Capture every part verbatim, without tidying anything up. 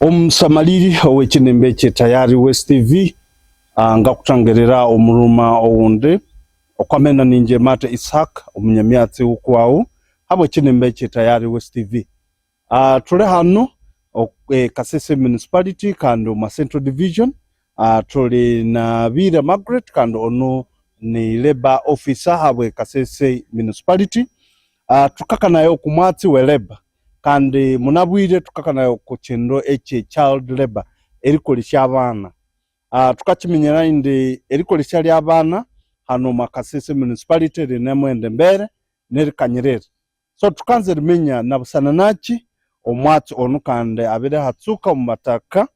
Omusamaliri ow'ekinimba ekye Tayari West T V, ah, ngakuthangirira omulhuma owundi okwamena ninje Mate Isaac, omunyamyatsi w'okwaghu habw'ekinimba ekye Tayari West T V. Ah, thuli hano ok-, eh, Kasese Municipality kandi omwa Central Division. Ah, thuli na Bira Margaret kandi ono ni labor officer habwe Kasese Municipality. Ah, thukakanaya oku mwatsi we labor kandi munabwire thukakanaya oku kindu ekye child labor, erikolesya abana. Ah, thukakiminyira indi erikolesya ly'abana hano omwa Kasese Municipality rinemughenda embere nerikanyirira. So thukanza eriminya nabusana nakyi omwatsi ono kandi abirihatsuka omu bataka,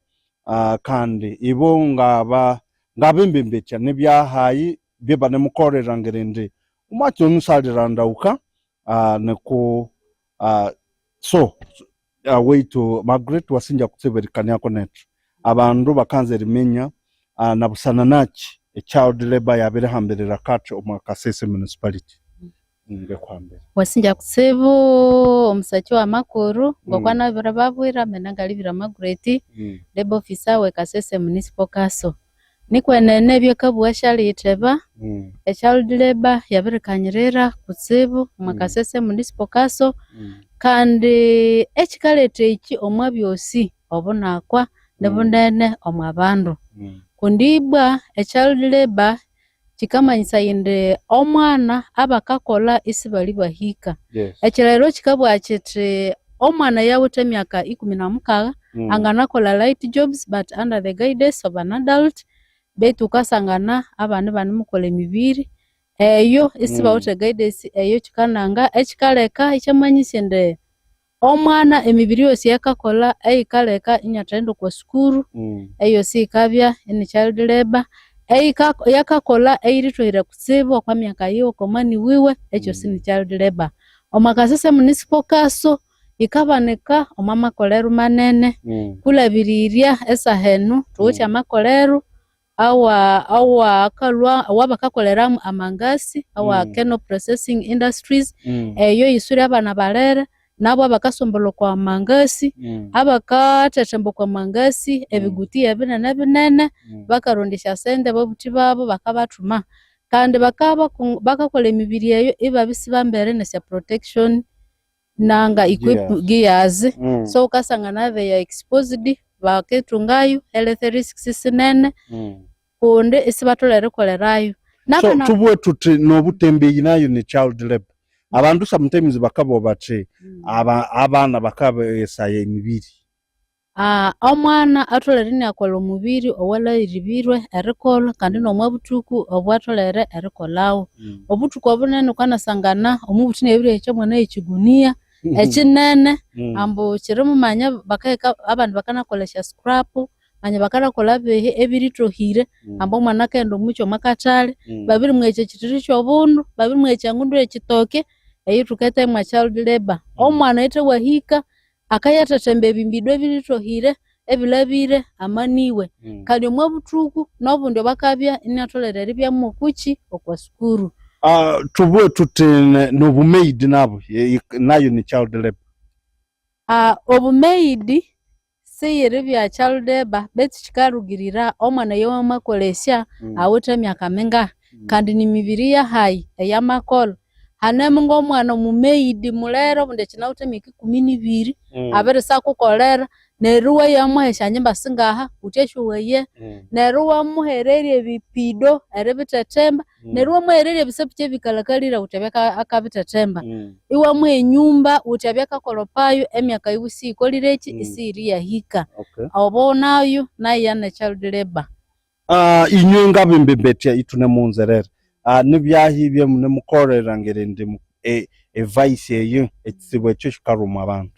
ah, kandi ibo ngaba ngabembembetya nibyahayi byebanemukolera ngirindi omwatsi ono salirandawuka, ah, niku, ah, so, ah, waitu Margaret wasingya kutsibu erikaniako nethu. Abandu bakanza eriminya, ah, nabusana nakyi echild labor yabirihambirira kathi omwa Kasese Municipality. Ngekwambere. Wasingya kutsibu omusakyi w'amakuru, ngoko Mm. nabiribabwira, mena ngalibire Margaret, Mm. labor officer we Kasese Municipal Council. Nikwenene ebyakabugha syaliyitheba, Mm. echild labor yabirikanyirira kutsibu omwa Mm. Kasese Municipal Council, Mm. kandi ekikaleta eki omwa byosi obunakwa Mm. nibunene omwa bandu. Mm. Kundi ibwa echild labor kikamanyisaya indi omwana abakakolha isibali bahika. Yes. Ekirero kikabugha kiti omwana eyawithe emyaka ikumi na mukagha Mm. anganakolha light jobs but under the guidance of an adult, betu wukasangana abana ibanemukolha emibiri eyo isibawithe Mm. guidance eyo kikananga ekikaleka ikyamanyisya indi omwana emibiri yosi eyakakolha eyikaleka inathaghenda okwa sukuru, Mm. eyosi yikabya ini child labor, eyika-, eyakakolha eyirithohire kutsibu okwa myaka yiwe, okwa mani wiwe, ekyosi Mm. ni child labor. Omwa Kasese Municipal Council yikabanika omwa makolero manene, Mm. kulhabirirya esaha enu thuwithe Mm. amakolero awa awakalwa awabakakoleramu amangasi awa Mm. Keno Processing Industries. Mm. Eyo yiswire abana balere nabo abakasombolha okwa mangasi, Mm. abakathethemba okwa mangasi, Mm. ebigutiya binene binene, Mm. bakarondya esyasente ababuthi babo bakabathuma, kandi bakaba baku- bakakolha emibiri eyo ibabya isibambere nesya protection nanga equip- Gears. Gears. Mm. So wukasangana they are exposed, bakithungayo health risks sinene Mm. kundi isibatholere erikolerayo. So Nabana- thubughe thuthi n'obutembeyi nayo ni child labor. Abandu sometimes bakabugha bathi Mm. aba- abana bakabeghesaya emibiri. Ah, omwana atholere iniakolha omubiri owalhabiribirwe erikolha kandi n'omwa buthuku obwatholere erikolhawo. Mm. Obuthuku obunene wukanasangana omubuthi inabirihekya omwana y'ekigunia ekinene Mm. ambu kirimumanya bakaheka abandi bakanakolha esya scrap, manya bakanakolha bihi ebirithohire Mm. ambu omwana akaghenda omukyi omwakathali Mm. babirimweghekya ekithiri ky'obundu, babirimweghekya engundu y'ekitoke, eyo thukayithaya mwa child labor. Mm. Omwana ayithawahika akayathathemba ebimbido ebirithohire ebilhabire amaniwe. Mm. Kandi omwa buthuku n'obundi obwakabya iniatholere eribya mw'okukyi okwa sukuru. Ah, thubughe thuthi ne- n'obumaid nabo ye- ye- nayo ni child labor. Ah, obumaid siyiribya child labor betu kikalhugirira omwana oyowamakolesya Mm. awithe emyaka mingahi Mm. kandi ni mibiri yahayi eyamakolha. Hanemu ng'omwana omumaid mulere obundi akyinawithe emyaka ikumi nibiri Mm. abirisakukolera, neryo iwayamuha esyanyimba singaha wuthi asyowaye, Mm. neryo iwamuhererya ebipido eribithethemba, Mm. neryo iwamuhererya ebisapiki ebikalhakalire wuthi abye aka- akabithethemba, Mm. iwamuha enyumba wuthi abye akakolhopayo emyaka yiwe isiyikolireki Mm. isiyiriyahika. Okay. Obo nayo nayo ya ne child labor. Ah, inywe ngabembembetya ithune mughunzerere, ah, nibyahi ebyamunemukolera ng'erindi mu- e- evice eyo, ekitsibu ekyo kikalhwa omo bandu?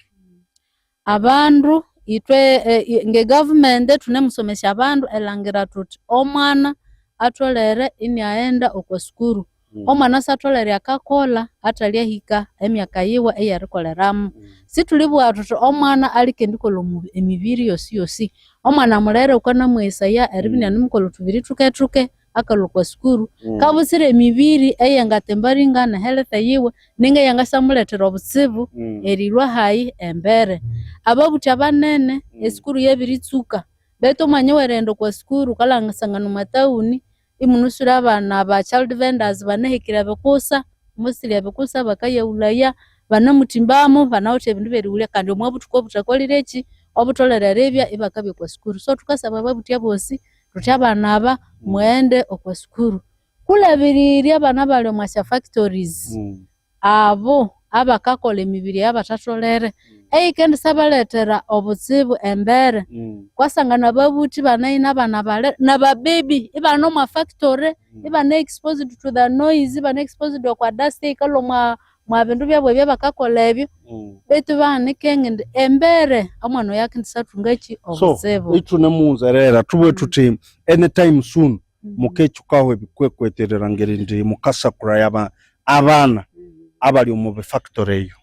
Abandu ithwe eh, i- nge government thunemusomesya abandu erilhangira thuthi omwana atholere iniaghenda okwa sukuru. Mm. Omwana satholere akakolha athalya ahika emyaka yiwe eyerikoleramu. Mm. Sithulibugha thuthi omwana aleke erikolha omu- emibiri yosi yosi. Omwana mulere wukanamweghesaya eribya Mm. inianemukolha othubiri thuke thuke akalwa okwa sukuru, mm, kabutsire emibiri eyangatembaringa ne health yiwe, ninga eyangasyamuletera obutsibu, mm, erilwa hayi embere. Ababuthi abanene, mm, esukuru yabiritsuka, betu omwanya werighenda okwa sukuru wukalangasangana omwa tawuni imunuswire abana ba child vendors banahekire ebikusa, mostly ebikusa bakayaghulaya, banamuthimbamu, banawithe ebindu ebyerighulya, kandi omwa buthuku obuthakolire ki, obutholere eribya ibakabya okwa sukuru. So thukasaba ababuthi abosi thuthi abana aba, mm, mughende okwa sukuru. Kulhabirirya abana abali omwa sya factories, mm, abo abakakolha emibiri eyabathatholere, mm, eyikendisyabalethera obutsibu embere. Mm. Kwasangana ababuthi ibane nabana bale nababebi ibane omwa factory, mm, ibane exposed to the noise, ibane exposed okwa dust eyikalwa omwa mwa bindu byabo ebyabakakolha ebyo. Mm. Betu ibahanika indi embere omwana oyo akendisyathungaki? So obutsibu. Ithunemughunzerera thubughe, mm, thuthi anytime soon, mhm, mukekyi wukaha ebikwekweterera ngeri indi mukasakuraya aba- abana, mhm, abali omu bifactory eyo.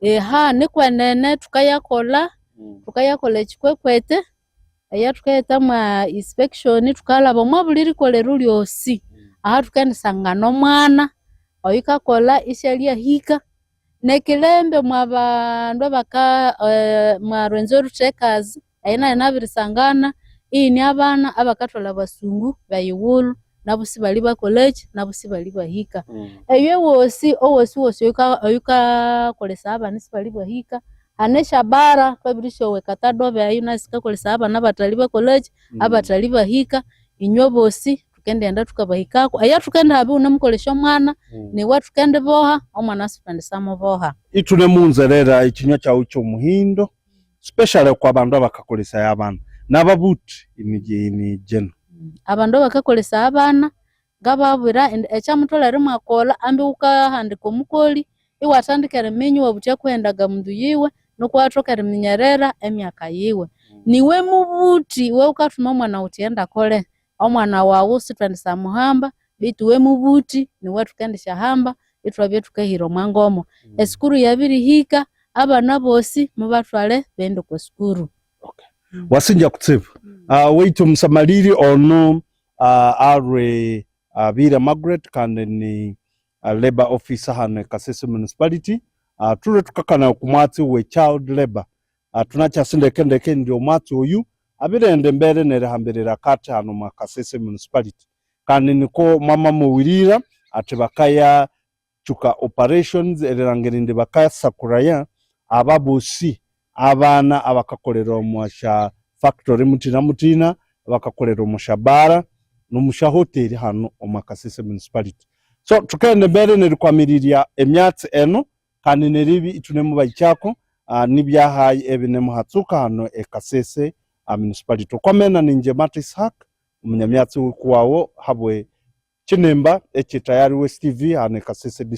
Eha, nikwenene thukayakolha, mm, thukayakolha ekikwekwete, eyathukayetha mwa inspection, thukalhaba omwa buli rikolero lyosi, mm, ahathukendisangana omwana oyukakolha isyalya ahika, nekilembe mwa bandu abaka eh, mwa Rwenzori Trekkers, eyo nayo nabirisangana iyine abana abakatwala abasungu beyighulhu, nabu sibali bakolaki, nabu sibali bahika. Mm. Eyo ewosi owosi wosi oyuka- oyukakolesaya abana isibali bahika, hane esyabara twabirĩsyowa ekatadoba eyo nayo sikakolesaya abana abathali bakolaki, mm, abathali bahika. Inywe bosi thukendighenda thukabahikako, eyo thukendihabya iwunemukolesya omwana, mm, niwe thukendiboha, omwana sithendisyamuboha. Ithunemughunzerera ekinywa kyawu ky'omuhindo, especially okwa bandu abakakolesaya abana n'ababuthi ini- ini gino. Mm. Abandu abakakolesaya abana ngababwira indi ekyamutholere imwakolha ambi wukahandika omukoli iwatandika eriminya iwabutya kwihendagamundu yiwe, nuko iwathoka eriminyerera emyaka yiwe. Mm. Niwe mubuthi iwe wukathuma omwana wuthi enda akole, omwana wawu sithwendisyamuhamba, betu iwe mubuthi niwe thukendisyahamba ithwabya thukahĩra omwa ngomo. Mm. Esukuru yabirihika, abana bosi mubathwale baghende okwa sukuru. Okay. Mm. Wasingya kutsibu. Mm. Ah, waitu omusamaliri ono, ah, alwe, ah, Bira Margaret kandi ni, ah, labor officer hano e Kasese Municipality. Ah, thulwe thukakanaya oku mwatsi we child labor. Ah, thunakyasi ndeke ndeke indi omwatsi oyu abirighenda embere nerihambirira akathi hano omwa Kasese Municipality. Kandi niko mwamamowirira athi bakaya tsuka operations erilhangira indi bakasakuraya aba bosi abana abakakolera omo sya factory muthina muthina, abakakolera omo sya bara nomo sya hoteli hano omo Kasese Municipality. So thukaghenda embere nerikwamirirya emyatsi eno kandi neribya ithunemubahikyako, ah, nibyahayi ebinemuhatsuka hano e Kasese, ah, Municipality. Okwamena ninje Mata Ishak, omunyamyatsi wikuwawo habwe Kinimba ekye Tayari West T V hano e Kasese D C.